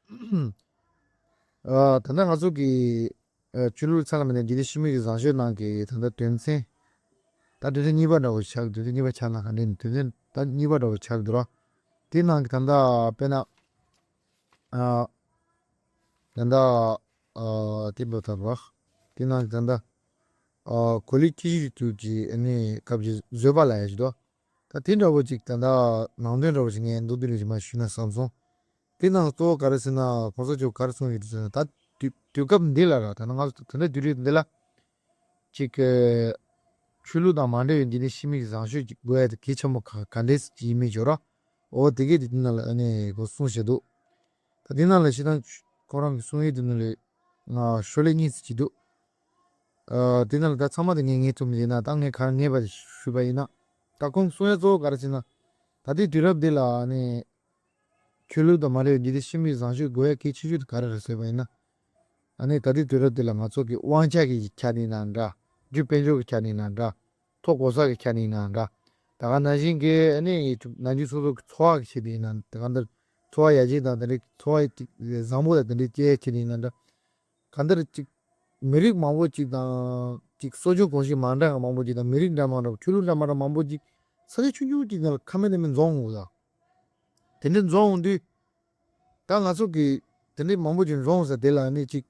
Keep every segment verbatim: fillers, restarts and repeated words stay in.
ཨ། ད་ལྟ་ང་ཚོ་གི་ཨ་ཆོས་ལུགས་ཚང་མ་ནས་འཇིག་རྟེན་ཤི་མི་གི་བཟང་སྤྱོད་ནང་གི་ད་ལྟ་དོན་ཚན། ད་དོན་ཚན་གཉིས་པ་འདྲ་བོ་ཆགས། དོན་ཚན་གཉིས་པ་ཆགས་ན་ག་འདྲ་ཡིན། དོན་ཚན་ད་གཉིས་པ་འདྲ་བོ་ཆགས་འདུག་ར། དེ་ནང་གི་ད་ལྟ་དཔེར་ན། ཨ། ད་ལྟ་ཨ་དེ་འབོད་ཐབས་ར། དེ་ནང་གི་ད་ལྟ་ཨ་གོ་ལའི་སྐྱེ་ཤི་དུས་ཀྱི་ཨ་ནི་སྐབས་ཀྱི་བཟོད་པ་ལབ་ཡ་ཞིག་འདུག་ད་དེ་འདྲ་བོ་ཅིག་ད་ལྟ་ནང་དོན་འདྲ་བོ་ཞིག་ངས་མདོར་བསྡུས་ནས་ཞིག་མར་ཞུས་ན་བསམ་སོང་། དེ་ནང་གཙོ་བོ་ག་རེ་ཟེར་ན། གོང་ས་མཆོག་ག་རེ་གསུངས་ཡོད་ཟེར་ན། ད་དུས་དུས་སྐབས་འདི་ལ་ར། ད་ནང་ང་ཚོ་ད་ལྟ་དུས་རབས་འདི་ལ་ཅིག་ཆོས་ལུགས་དང་མ་འབྲེལ་བའི་འཇིག་རྟེན་ཤི་མི་གི་བཟང་སྤྱོད་ཅིག་དགོས་ཡ་དེ་གལ་ཆེན་པོ་ག་ག་འདྲས་ཡིན་མིན་བརྗོད་ར། འོ་དེ་གས་དེ་དེ་ནང་ལ་ཨ་ནི་གོ་གསུངས་བཞག་འདུག་ད་དེ་ནང་ལ་སྤྱིར་བཏང་ཁོ་རང་གི་གསུང་ཡིག་དེ་ནང་ལ་ང་ཤོ་ལོ་ཀ་གཉིས་ཙམ་ཅིག་འདུག་ཨ། དེ་ནང་ལ་ད་ཚང་མ་དེ་ངས་ངེས་ཐུབ་མི་ཡིན་ན། ད་ངས་ག་རེ་ངེས་པ་ཞུས་པ་ཡིན་ན། ད་ཁོང་གསུང་ཡ་གཙོ་བོ་ག་རེ་ཟེར་ན། ད་ལྟའི་དུས་རབས་འདི་ལ་ཨ་ནི་ཆོས་ལུགས་དང་མ་འབྲེལ་བའི་འཇིག་རྟེན་ཤི་མིའི་བཟང་སྤྱོད་དགོས་ཡ་གལ་ཆེ་ཤོས་དེ་ག་རེ་རེད་ཟེར་བ་ཡིན་ན། ཨ་ནི་ད་ལྟའི་དུས་རབས་འདི་ལ་ང་ཚོ་གི་དབང་ཆ་གི་ཆ་ནས་ཡིན་ན་འདྲ། རྒྱུ་དཔལ་འབྱོར་གྱི་ཆ་ནས་ཡིན་ན་འདྲ། ཐོབ་གོ་ས་གི་ཆ་ནས་ཡིན་ན་འདྲ། ད་ག་ནང་བཞིན་གྱི་ཨ་ནི་ནང་ཆོས་སོ་སོ་གི་འཚོ་བ་གི་ཆེད་དུ་ཡིན་ན། ད་ག་འདིར་འཚོ་བ་ཡར་རྒྱས་དང་དེ་འདྲའི་འཚོ་བ་བཟང་པོ་དང་དེ་འདྲའི་སྐྱེལ་ཡ་ཆེད་དུ་ཡིན་ན་འདྲ། གང་ལྟར་ཅིག་མི་རིགས་མང་པོ་ཅིག་དང་། ཅིག་གསོ་སྦྱོང་གོམས་གཤིས་མ་འདྲ་བ་མང་པོ་ཅིག་དང་། མི་རིགས་འདྲ་མ་འདྲ་བ། ཆོས་ལུགས་འདྲ་མ་འདྲ་བ་མང་པོ་ཅིག་ས་ཆ་ཆུང་ཆུང་ཅིག་ནང་ལ་ཁ་མེད་ལས་མེད་འཛོམས་འོང་གི་འདུག་དེ་འདྲ་འཛོམས་འོང་དུས། ད་ང་ཚོ་གི་དེ་འདྲའི་མང་པོ་ཅིག་འཛོམས་ས་དེ་ལ་ནི་ཅིག་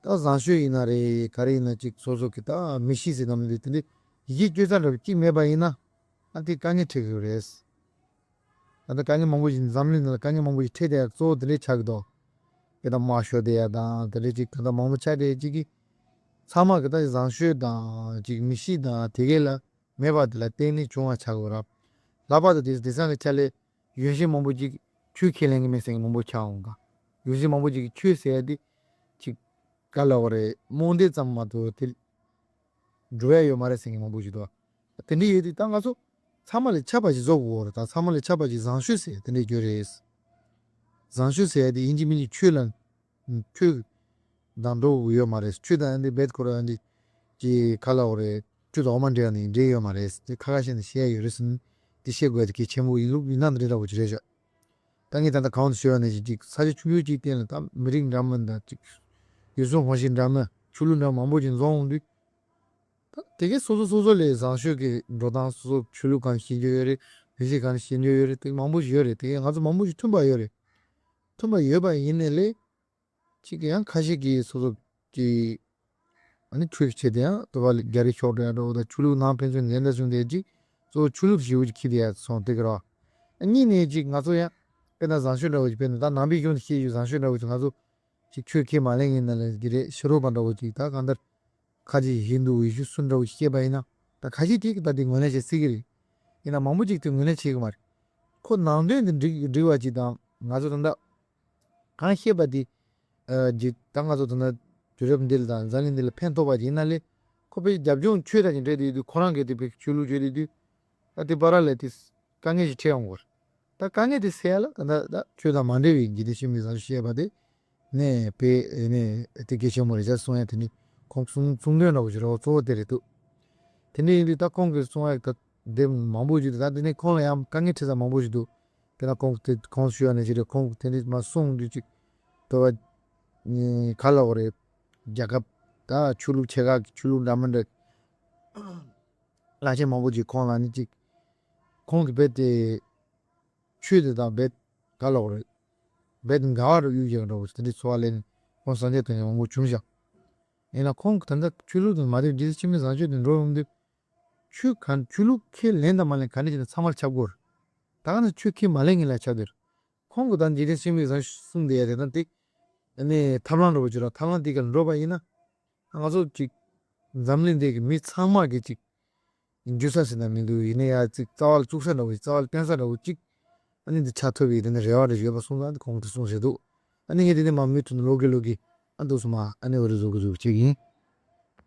ད་བཟང་སྤྱོད་ཡིན་ན་རེད། ག་རེ་ཡིན་ན། ཅིག་སོ་སོ་གི་ད་མི་གཤིས་ཟེར་ན་མི་འདུག་དེ་འདྲའི་ཡིད་ཆེས་སྤྲོད་ས་འདྲ་བོ་ཅིག་མེད་པ་ཡིན་ན། ཨ། དེ་དཀའ་ངལ་འཕྲད་ཀྱི་རེད། ད་ལྟ་དཀའ་ངལ་མང་པོ་ཞིག་འཛམ་གླིང་ནང་ལ་དཀའ་ངལ་མང་པོ་ཞིག་འཕྲད་བསྡད་ཡ་གཙོ་བོ་དེ་འདྲས་ཆགས་ཀྱི་འདུག་དཔེར་ན་དམར་ཤོག་དེ་ཡ་དང་དེ་འདྲས་ཅིག་ད་ལྟ་མང་པོ་ཆགས་བསྡད་ཅིག་གིས། ཚང་མ་གི་ད་བཟང་སྤྱོད་དང་ཅིག་མི་གཤིས་དང་དེ་གས་ལ་མེད་པ་དེ་ལ་བརྟེན་ནས་བྱུང་བ་ཆགས་ཀྱི་ཡོད་ར། ལྷག་པར་དུ་དེ་དེང་སང་གི་ཆ་ལ་གཞོན་སྐྱེས་མང་པོ་ཅིག་ཆོས་ཁས་ལེན་གྱི་མེད་ཟེར་མཁན་མང་པོ་ཆགས་འོང་ག་གཞོན་སྐྱེས་མང་པོ་ཅིག་གིས་ཆོས་ཟེར་ཡ་དེ་ཅིག་ག་ལབ་དགོས་རེད། རྨོངས་དད་ཙམ་མ་གཏོགས་དེ་འགྲོ་ཡ་ཡོད་མ་རེད་ཟེར་མཁན་མང་པོ་ཞིག་འདུག་དེ་འདྲ་ཡོད་དུས་ད་ང་ཚོ་ཚང་མ་ལས་ཁྱད་པར་ཅིག་བཟོ་དགོས་རེད། ད་ཚང་མ་ལས་ཁྱད་པར་ཅིག་བཟང་སྤྱོད་ཟེར་དེ་འདྲ་ཡོད་རེད། བཟང་སྤྱོད་ཟེར་ཡ་དེ་ཡིན་གཅིག་མིན་གཅིག་ཆོས་ལ་ཆོས་དང་འགྲོ་དགོས་ཡོད་མ་རེད། ཆོས་དང་འདི་རྦད་ཁོ་ར་འདི་ཅིག་ག་ལབ་དགོས་རེད། ཆོས་དང་འོ་མ་འདྲེས་ཡ་ནི་འདྲེས་ཡོད་མ་རེད། དེ་ཁ་ཁ་བཤད་ནས་བཤད་ཡ་ཡོད་རེད་ཟེར་ནས་དེ་བཤད་དགོས་ཡ་དེ་གལ་ཆེན་པོ་ཡིན་ལུགས་ཡིན་ན་འདི་འདྲ་འདྲ་བོ་ཅིག་རེད་ཤག་ད་ངས་ད་ལྟ་གོང་དུ་ཞུས་པ་ནང་བཞིན་ཅིག་ས་ཆ་ཆུང་ཆུང་ཅིག་སྟེང་ལ་ད་མི་རིགས་འདྲ་མིན་དང་ཅིག་ཡུལ་སྲོལ་གོམས་གཤིས་འདྲ་མིན། ཆོས་ལུགས་འདྲ་མང་པོ་ཅིག་འཛོམས་འོང་དུས། ད་དེ་གས་སོ་སོ་སོ་སོ་ལས་བཟང་སྤྱོད་ཀྱི་འགྲོ་སྟངས། སོ་སོ་ཆོས་ལུགས་གང་ཤེས་རྒྱུ་ཡོད་རེད། མི་གཤིས་གང་ཤེས་རྒྱུ་ཡོད་རེད། དེ་མང་པོ་ཞིག་ཡོད་རེད། དེ་གས་ང་ཚོ་མང་པོ་ཞིག་མཐུན་པ་ཡོད་རེད། མཐུན་པ་ཡོད་པ་ཡིན་ནའི་ལས། གཅིག་གི་ཡང་ཁ་ཤས་ཀྱིས་སོ་སོ་ཀྱི་ཨ་ནི་ཆོས་ཀྱི་ཆེད་དུ་ཡང་དོ་བ་རྒྱ་རིགས་ཕྱོགས་འགྲོ་ཡ་འགྲོ་བ་དང་། ཆོས་ལུགས་ནང་ཕན་ཚུན་འགྲན་ཟླ་བྱུང་དེ་ཅིག་གཙོ་བོ་ཆོས་ལུགས་ཞེ་པོ་ཅིག་འཁྱེར་ཏེ་ཡ་སོང་དེ་ག་རེད་བ། གཉིས་ནས་ཅིག་ང་ཚོ་ཡང་དཔེར་ན་བཟང་སྤྱོད་འདྲ་བོ་ཅིག་དཔེར་ན་ད་ནང་པའི་གཞུང་དུ་སྐྱེས་ཡོད་བཟང་སྤྱོད་འདྲ་བོ་ཅིག་ང་ཚོ་ཅིག་ཆོས་ཁས་མ་ལེན་མཁན་ནང་ལ་གི་རེད། ཕྱི་རོལ་པ་འདྲ་བོ་ཅིག་ད་གང་ལྟར་ཁ་ཅིག་ཧིན་དུ་ཡེ་ཤུ་གསུམ་འདྲ་བོ་ཅིག་སྐྱེས་པ་ཡིན་ན། ད་ཁ་ཤས་ཅིག་ད་དེ་ངོས་ལེན་བྱེད་སྲིད་ཀྱི་རེད། ཡིན་ན་མང་པོ་ཅིག་དེ་ངོས་ལེན་བྱེད་ཀྱི་མ་རེད། ཁོ་ནང་དོན་དེ་འགྲིག་འགྲིག་པ་ཅིག་དང་། ང་ཚོ་ད་ལྟ་གང་བཤད་པ་དེ་ཨ་ཅིག་ད་ང་ཚོ་ད་ལྟ་དུས་རབས་འདི་ལ་དང་འཛམ་གླིང་འདི་ལ་ཕན་ཐོགས་པ་ཅིག་ཡིན་ན་ལས། ཁོ་པའི་རྒྱབ་ལྗོངས་ཆོས་དང་ཅིག་འབྲེལ་བསྡད་དུས། ཁོ་རང་གིས་དེ་པའི་ཆོས་ལུགས་བརྗོད་བསྡད་དུས། ད་དེ་བར་ལ་དེ་དཀའ་ངལ་ཞིག་འཕྲད་ཡོང་གི་རེད། ད་དཀའ་ངལ་དེ་སེལ་ཡ་ལ་ད་ལྟ་ད་ཆོས་དང་མ་འབྲེལ་བའི་འཇིག་རྟེན་ཤི་མི་བཟང་སྤྱོད་བཤད་པ་དེ་ནས་དཔེ་ནས་དེ་གལ་ཆེན་པོ་རེད་ཤག་གསུང་ཡ་དེ་ནི་ཁོང་གསུང་གསུང་དོན་འདྲ་བོ་ཞིག་རེད་བ། གཙོ་བོ་དེ་རེད་འདུག་དེ་འདྲ་ཡིན་དུས་ད་ཁོང་གིས་གསུང་ཡ་ད་དེ་མང་པོ་ཞིག་འདུག་ད་དེ་ནས་ཁོང་ལ་ཡང་དཀའ་ངལ་འཕྲད་ས་མང་པོ་ཞིག་འདུག་དེ་ན་ཁོང་དེ་ཁོང་ཞུ་ཡ་ནས་ཅི་རེད། ཁོང་དེ་འདྲ་མ་གསུང་དུས་ཅིག་དོ་བ་ག་ལ་བ་རེད། རྒྱལ་ཁབ་ད་ཆོས་ལུགས་ཆེ་ཁག་གི་ཆོས་ལུགས་འདྲ་མི་འདྲ་བླ་ཆེན་མང་པོ་ཅིག་ཁོང་ལ་ནི་ཅིག་ཁོང་གི་རྦད་དེ་ཆོས་དེ་དང་རྦད་ག་ལ་བ་རེད། རྦད་དེ་འགལ་བ་རུ་གཡུག་བཞག་འདྲ་བོ་དེ་འདྲའི་ཚོར་བ་ལེན་ནས་ཁོང་སངས་རྒྱས་དོན་ཡང་མང་པོ་བྱུང་བཞག་ཡིན་ན་ཁོང་གི་ད་ལྟ་ཆོས་ལུགས་དང་མ་འབྲེལ་རྒྱལ་སྤྱི་མི་བཟང་སྤྱོད་དུ་འགྲོ་ཡོང་དུས། ཆོས་ག་ཆོས་ལུགས་ཁས་ལེན་དང་མ་ལེན་ག་ནས་བྱས་ན་ཚང་མར་ཁྱབ་དགོས་རེད། ད་ག་ནས་ཆོས་ཁས་མ་ལེན་མཁན་ལ་ཁྱབ་དེ་རེད། ཁོང་གི་ད་འཇིག་རྟེན་ཤི་མི་བཟང་གསུངས་བསྡད་ཡ་དེ་ད་དེ་ནས་ཐབས་ལམ་འདྲ་བོ་ཅིག་ར། ཐབས་ལམ་དེ་ག་ལ་འགྲོ་བ་ཡིན་ན། ང་ཚོ་ཅིག་འཛམ་གླིང་འདི་གི་མི་ཚང་མ་གི་ཅིག་འགྱུར་ས་ཟེར་ན་མི་འདུག་ཡིན་ན་ཡ་ཅིག་རྩ་བ་ལ་བཙུགས་ས་འདྲ་བོ་ཅིག་རྩ་བ་ལ་བརྟན་ས་འདྲ་བོ་ཅིག་ཨ་ནི་འདི་ཆགས་ཐུབ་པའི་དེ་ནས་རེ་བ་རེ་ཡོད་པ་གསུངས་ཙང་ཁོང་གིས་གསུངས་བཞག་འདུག་ཨ་ནི་ངས་དེ་ནས་མ་མུ་མཐུད་ནས་ལོག་གི་ལོག་གི་ཨ་འདུག་སོང་མ། ཨ་ནི་འོ་རེ་བཟོ་གི་བཟོ་གི་ཅིག་ཡིན།